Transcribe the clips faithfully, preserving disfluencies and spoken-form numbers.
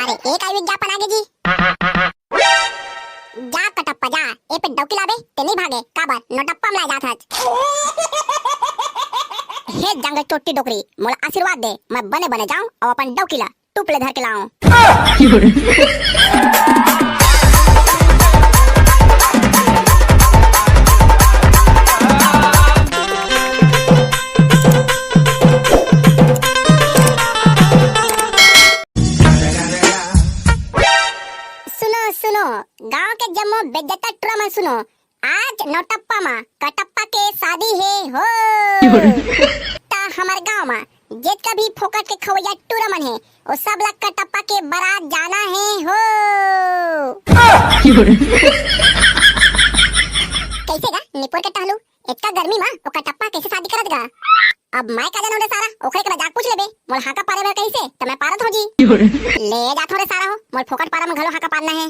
अरे, एक आय विज्ञापन आगे जी। जा कटप्पा जा, ए पे डौकी लाबे, ते नहीं भागे, काबर? नोटप्पा में ला जात हच। हे जंगल चोट्टी डोकरी, मोला आशीर्वाद दे, मैं बने बने जाऊं और अपन डौकी ला टुप ले धर के लाऊं। सुनो, सुनो, गांव के जम्मो बेज्जता टुरा मन सुनो, आज नौटप्पा मा कटप्पा के शादी हे हो। ता हमर गांव मा जेतका भी फोकट के खवैया टुरा मन हे, ओ सब ला कटप्पा के बारात जाना हे हो। कैसे गा निपोर के टहलू, इतका गर्मी मा ओ कटप्पा कैसे शादी करत गा? अब मैं का जानव रे सारा, ओखरे करा जाके पूछ लेबे। मोला हाका पारे बर कहिसे, त मैं पारत हों जी। ले जात हों रे सारा हो, मोर फोकट पारा में घलो हाका पारना हे।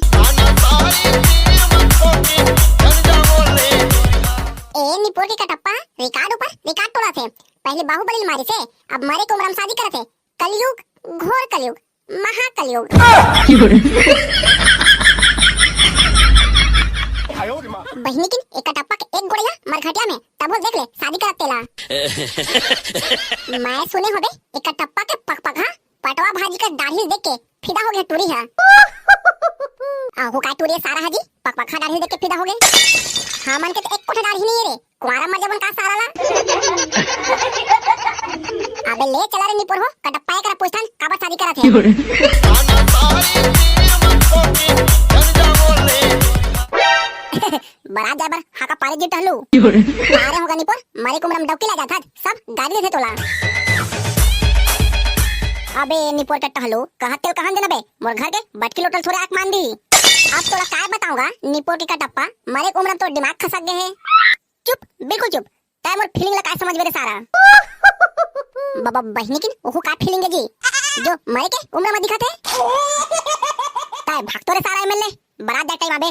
ए निपोर के कटप्पा, रिकार्ड ऊपर रिकार्ड टोरा थे। पहले बाहुबली मारी से, अब मरे के उम्र में शादी करत हे। कलयुग, घोर कलयुग, महाकलयुग। बहिनी किन एक कटप्पा के एक गोड़िया मरघटिया में, तभो देख ले शादी करत तेला। मैं सुने होबे एक कटप्पा के पकपक हा पटवा भाजी का दाढ़ी देख के फिदा हो गया टूरी हा। आहो का टूरी सारा हा जी, पकपक हा दाढ़ी देख के फिदा हो गए। हमन के तो एक कोठा दाढ़ी नहीं है रे, कुंवारा मर जबन का सारा ला। अबे ले चला रे निपुर हो, कटप्पा एकरा पूछथन काबर शादी करत हे। बारात जाए बर हाका पारे जी टहलू। अरे होगा निपुर, मरे के उम्र में डौकी ला जात हस, सब गारी देथे तोला। अबे निपुर के टहलू, कहत तेल कहां देना बे, मोर घर के बटकी लोटल थोड़े आंख मान दी। अब तोला काय बताऊंगा निपुर के कटप्पा, मरे के उम्र में तो दिमाग खसक गए हे। चुप, बिल्कुल चुप। तै मोर फीलिंग ला काय समझबे रे सारा? बाबा बहिनी किन ओहू का फीलिंग है जी, जो मरे के उम्र में दिखत हे। तै भाग तो रे सारा एमएलए, बारात जाए टाइम आबे।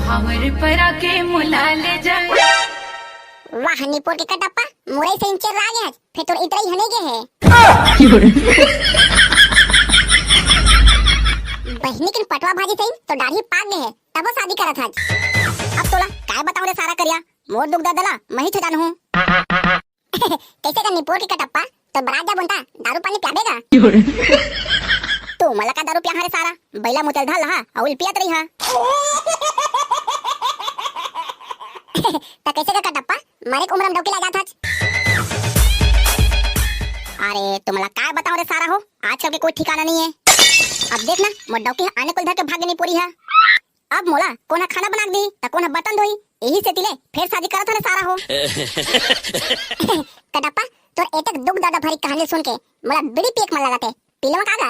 भांवर परा के मुला ले जा। वाह निपोर के कटप्पा, मुरई से इंचर ला गया, फिर तोर इतरई हने गे हे। बहिनी किन पटवा भाजी सही तो दाढ़ी पाक गए हे, तबो शादी करत हस। अब तोला काय बताऊं रे सारा करिया, मोर दुख दर्द ला मैं ही छजान हूँ। कैसे का निपोर के कटप्पा, तो बारात जा बोलता, दारू पानी प्याबे का? तू मला का दारू प्या रे सारा, बैला मुतल धर लहा, अउल पियत रही हा। त कैसे का कटप्पा, मरे के उम्र में डौकी ला जात हस। अरे तुमला काय बताऊं रे सारा हो, आजकल के कोई ठिकाना नहीं है। अब देख ना, मोर डौकी आने कुल धर के भागे निपोरी है। अब मोला कोन ह खाना बना के दी, त कोन ह बर्तन धोई, यही से तिले फेर शादी करत हन सारा हो। कटप्पा, तोर एतक दुख दर्द भरी कहानी सुन के मोला बीड़ी पिए के मन लगत हे, पी लेवा का गा?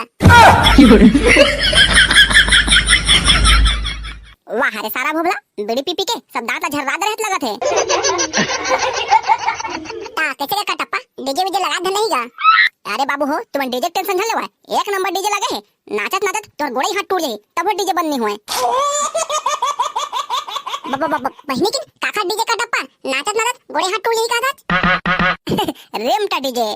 वाह रे सारा भोभला, बीड़ी पी पी के सब दांत ला झर्रा दे रहत लगत हे। ता कैसे का कटप्पा, डीजे वीजे लगा दे नहीं गा? अरे बाबू हो, तुमन डीजे के टेंशन झन लेवा, एक नंबर डीजे लगे हे। नाचत नाचत तोर गोड़े हाथ टूट जाही, तब डीजे बंद नहीं होए। ब-, ब-, ब-, ब-, बहिनी किन काखा डीजे कटप्पा, नाचत नाचत गोड़े हाथ टूट जाही का? रेमटा डीजे।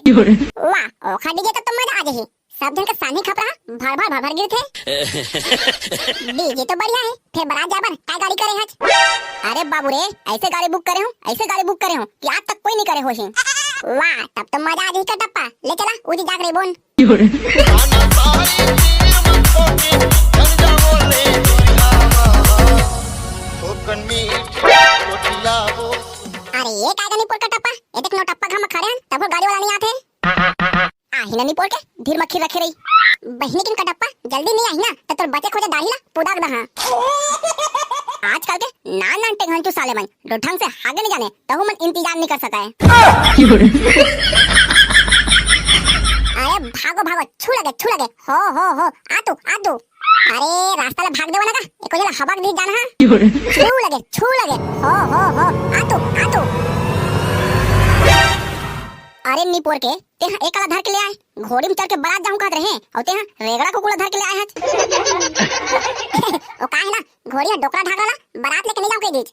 वाह, ओखा डीजे तब तो मजा आ जाही। सब झन के सानी खपरा भर भर भर भर गिरथे। डीजे तो बढ़िया है, फिर बारात जाबर काय गाड़ी करे हच? अरे बाबू रे, ऐसे गाड़ी बुक करे हूँ, ऐसे गाड़ी बुक करे हूँ कि आज तक कोई नहीं करे होही। वाह, तब तो मजा आ जाही कटप्पा। ले चला, उजी जाके रे बोन। अरे ये काय गनी पोर कटप्पा, एतक नौटप्पा घाम खड़े हन, तभो गाड़ी वाला नहीं आथे। आही ना निपोर के, धीर मक्खी रखे रही। बहिनी किन कटप्पा, जल्दी नहीं आही ना, त तोर बचे खोजे दाढ़ी ला पुदाक दहा। आजकल के नान नान टेंगन चू साले मन, जो ढंग से हागे नहीं जाने, तहु मन इंतजार नहीं कर सका है। अरे भागो भागो, छू लगे, छू लगे, हो हो हो, आ तू, आ तू। अरे रास्ता ला भाग देवा ना का, एको जला हबक दी जान हा। छू लगे, छू लगे, हो हो हो, आ तू, आ तू। अरे निपोर के, तेहा एकला धर के ले आए, घोड़ी में चढ़ के बारात जाहूं कहत रहे, अउ तेहा रेगड़ा कुकुर ला धर के ले आए हच। ओ का है ना, घोड़ी हा डोकरा ढाकरा ला बारात लेके नहीं जाऊं कह दीच।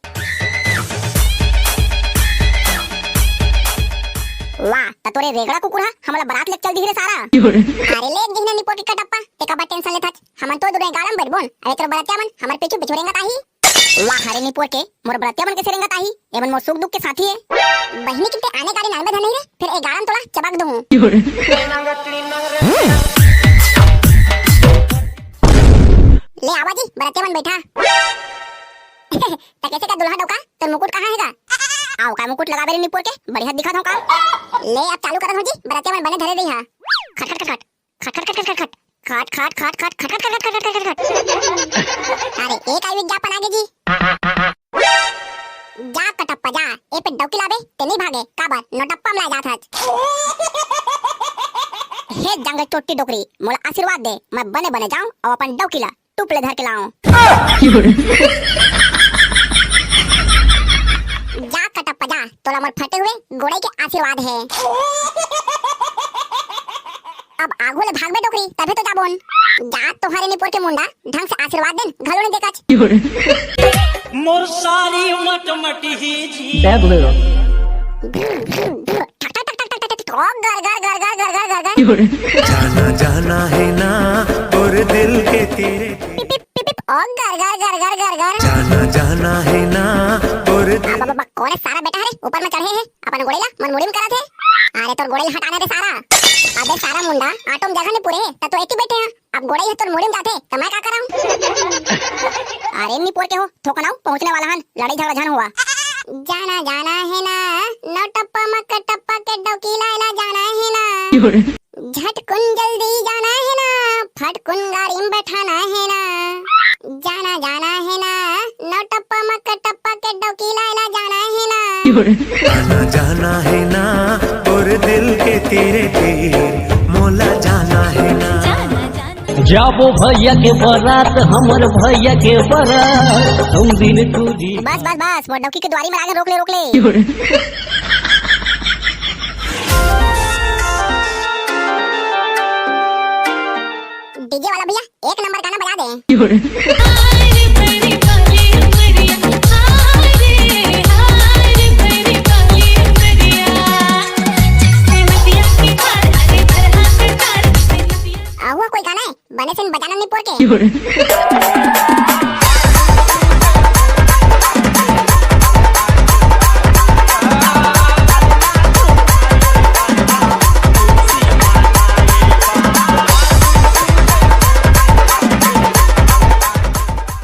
वाह, त तोरे रेगड़ा कुकुर हा हमला बारात लेके चल दी रे सारा। अरे ले दिहना निपोर के कटप्पा, काबर टेंशन लेथच? हमन तो दूर गाड़ा म बइठबोन। अरे तोर बरतिया मन हमर पीछू पीछू रेंगत आही। वाह रे निपोर के, मोर बरतिया मन कइसे रेंगत आही? एमन मोर सुख दुख के साथी हे। बहिनी किते आने गाड़ी नानबे धन नहीं रे, फिर ए गाड़ा म तोला चबक दूं। ले आवा जी, बरतिया मन बइठा। त कइसे का दुल्हा डौका, तोर मुकुट कहाँ हे गा? अउ का मुकुट लगाबे रे निपोर के, बढ़िया दिखत हंव का? ले अब चालू करत हंव जी, बरतिया मन बने धरे रही हा। खट खट खट खट। खट खट खट खट खट। खट खट खट खट खट खट खट खट खट खट खट। अरे एक आई विज्ञापन आगे जी। जा कटप्पा जा, ए पे डौकी लाबे ते नहीं भागे, काबर नोटप्पा म लाय जात हच। हे जंग चोट्टी डोकरी, मोला आशीर्वाद दे, मैं बने बने जाऊं अउ अपन डौकी ला टुप ले धर के लाऊं। जा कटप्पा जा, तोला मोर फटे हुए गोड़ई के आशीर्वाद हे। अब आगू ले भागबे डोकरी, तभे तो जाबोन। जा तोहरे निपोर के मुंडा, ढंग से आशीर्वाद देन घलो नहीं देखच। मोर सारी मटमटी ही जी। ठक ठक ठक ठक ठक ठक ठक, ओ गर गर गर गर गर गर गर गर। जाना जाना है ना तोर दिल के तेरे। पिप पिप पिप पिप, ओ गर गर गर गर गर गर। जाना जाना है ना तोर दिल। अब, अब, अब, कोन सारा बेटा हरे ऊपर में चढ़े हे, अपन गोड़े ला मन मुड़ी में करत हे। अरे तोर गोड़े ला हटाना रे सारा। अबे सारा मुंडा, ऑटो में जगह नहीं पूरे, त तो एती बैठे हैं। अब गोड़े ही तोर मुड़ी में जाथे, त मैं का करंव? अरे निपोर के हो, थोकन अउ पहुंचने वाला हन, लड़ाई झगड़ा झन हुआ। जाना जाना है ना, नौ टप्पा मक टप्पा के डौकी लायला जाना है ना। झटकुन जल्दी जाना है ना, फटकुन गाड़ी में बैठाना है ना। जाना जाना है ना, नौ टप्पा मक टप्पा के डौकी लायला जाना है ना। जाना जाना है ना, तोर दिल के तेरे तीर, मोला जाना है ना। जाबो भैया के बरात, हमर भैया के बरात, हम दिन टूरी। बस बस बस, मोर डौकी के दुआरी में आगे रोक ले, रोक ले। डीजे वाला भैया एक नंबर गाना बजा दे। अउ हुआ कोई गाना है? बने से बजाना निपोर के।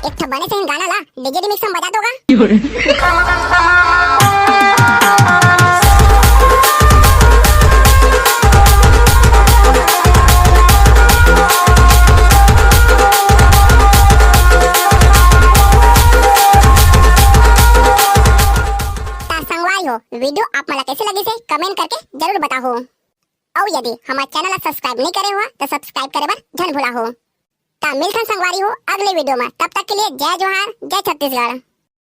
एक ठो बने से गाना ला, डीजे रिमिक्स में बजा दोगा? त संगवारी हो, वीडियो आप मन ला कइसे लगिस हे, कमेंट करके जरूर बताहू। अउ यदि हमार चैनल ला सब्सक्राइब नहीं करे हुआ, त सब्सक्राइब करे बर झन भुलाहू। त मिलथन संगवारी हो अगले वीडियो में, तब तक के लिए जय जोहार, जय छत्तीसगढ़।